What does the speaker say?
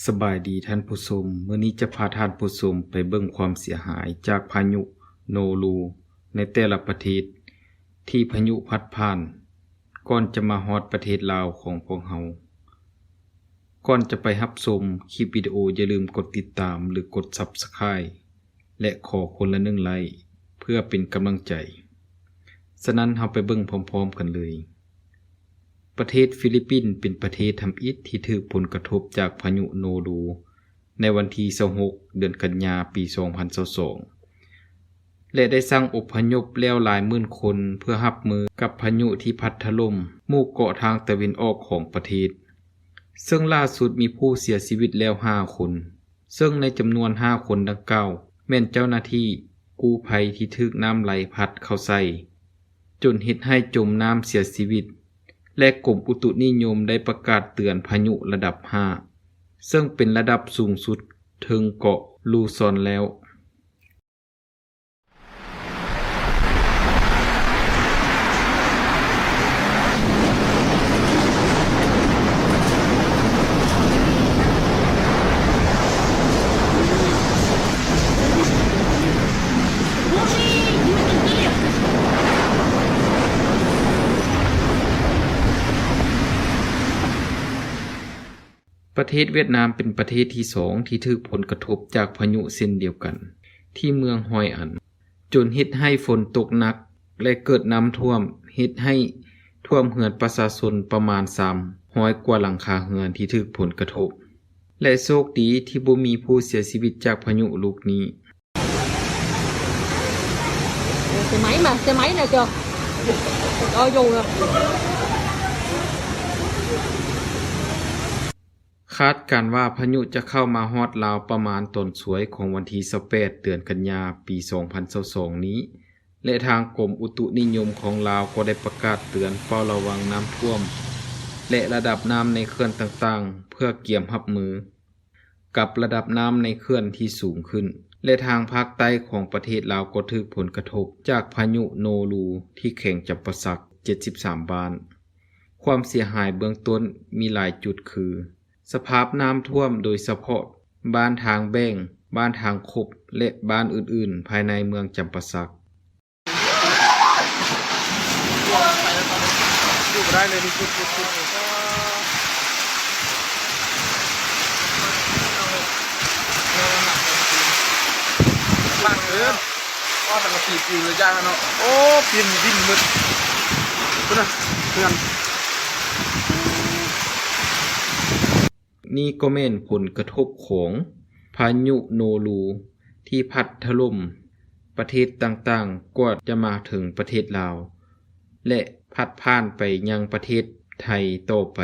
ສະບາຍດີທ່ານຜູ້ຊົມ, ມື້ນີ້ຈະພາທ່ານຜູ້ຊົມໄປເບິ່ງຄວາມເສຍຫາຍຈາກພາຍຸໂນຣູໃນແຕ່ລະປະເທດທີ່ພາຍຸພັດຜ່ານ ກ່ອນຈະມາຮອດປະເທດລາວຂອງພວກເຮົາ. ກ່ອນຈະໄປຮັບຊົມຄລິບວິດີໂອ, ຢ່າລືມກົດຕິດຕາມ ຫຼື ກົດ Subscribe ແລະ ຂໍຄົນລະໜຶ່ງໄລ້ ເພື່ອເປັນກຳລັງໃຈ. ສະນັ້ນ, ເຮົາໄປເບິ່ງພ້ອມໆກັນເລີຍ. ປະເທດຟີລິບປິນເປັນປະເທດທຳອິດທີ່ຖືກຜົນກະທົບຈາກພາຍຸໂນຣູໃນວັນທີຊາວຫົກ ເດືອນກັນຍາ ປີສອງພັນຊາວສອງ ແລະ ໄດ້ສັ່ງອົບພະຍົບແລ້ວຫຼາຍໝື່ນຄົນ ເພື່ອຮັບມືກັບພາຍຸທີ່ພັດຖະຫຼົ່ມໝູ່ເກາະທາງຕາເວັນອອກຂອງປະເທດ, ເຊິ່ງຫຼ້າສຸດມີຜູ້ເສຍຊີວິດແລ້ວຫ້າຄົນ. ເຊິ່ງໃນຈຳນວນຫ້າຄົນດັ່ງກ່າວ ແມ່ນເຈົ້າໜ້າທີ່ກູ້ໄພທີ່ຖືກນ້ຳໄຫຼພັດເຂົ້າໃສ່ ຈົນເຮັດໃຫ້ຈົມນ້ຳເສຍຊີວິດ ແລະ ກົມອຸຕຸນິຍົມໄດ້ປະກາດເຕືອນພາຍຸລະດັບຫ້າ ເຊິ່ງເປັນລະດັບສູງສຸດເທິງເກາະລູຊອນແລ້ວ. ປະເທດຫວຽດນາມເປັນປະເທດທີສອງທີ່ຖືກຜົນກະທົບຈາກພາຍຸເຊັ່ນດຽວກັນ ທີ່ເມືອງຮອຍອັນ ຈົນເຮັດໃຫ້ຝົນຕົກໜັກ ແລະ ເກີດນ້ຳຖ້ວມ, ເຮັດໃຫ້ຖ້ວມເຮືອນປະຊາຊົນປະມານສາມຮ້ອຍກວ່າຫຼັງຄາເຮືອນທີ່ຖືກຜົນກະທົບ ແລະ ໂຊກດີທີ່ບໍ່ມີຜູ້ເສຍຊີວິດຈາກພາຍຸລູກນີ້. ເອີ ເຊໄໝມາ ເຊໄໝນະເຈົ້າ ເອົາຢູ່ນະ. ຄາດການວ່າພາຍຸຈະເຂົ້າມາຮອດລາວປະມານຕອນສວຍຂອງວັນທີຊາວແປດ ເດືອນກັນຍາ ປີສອງພັນຊາວສອງນີ້ ແລະ ທາງກົມອຸຕຸນິຍົມຂອງລາວກໍໄດ້ປະກາດເຕືອນເຝົ້າລະວັງນ້ຳຖ້ວມ ແລະ ລະດັບນ້ຳໃນເຂື່ອນຕ່າງໆ ເພື່ອກຽມຮັບມື ກັບລະດັບນ້ຳໃນເຂື່ອນທີ່ສູງຂຶ້ນ ແລະ ທາງພາກໃຕ້ຂອງປະເທດລາວກໍຖືກຜົນກະທົບຈາກພາຍຸໂນຣູທີ່ແຂວງຈຳປາສັກ ເຈັດສິບສາມບ້ານ. ຄວາມເສຍຫາຍເບື້ອງຕົ້ນມີຫຼາຍຈຸດຄື ສະພາບນ້ຳຖ້ວມ ໂດຍສະເພາະບ້ານທາງແບ່ງ, ບ້ານທາງຄົບ ແລະ ບ້ານອື່ນໆ ພາຍໃນເມືອງຈຳປາສັກ. ຢູ່ບໍ່ໄດ້ເລີຍ ນີ້ ພຸດໆໆ ຫຼາກເກີນ ພໍສັງກະສີປິວເລີຍຢ່າງເນາະ ໂອ້ ປິ່ນ ປິ່ນໝົດ ພຸ້ນນະ ເຮືອນ. ນີ້ກໍແມ່ນຜົນກະທົບຂອງພາຍຸໂນຣູທີ່ພັດຖະຫຼົ່ມປະເທດຕ່າງໆ ກ່ອນຈະມາເຖິງປະເທດລາວ ແລະ ພັດຜ່ານໄປຍັງປະເທດໄທຕໍ່ໄປ.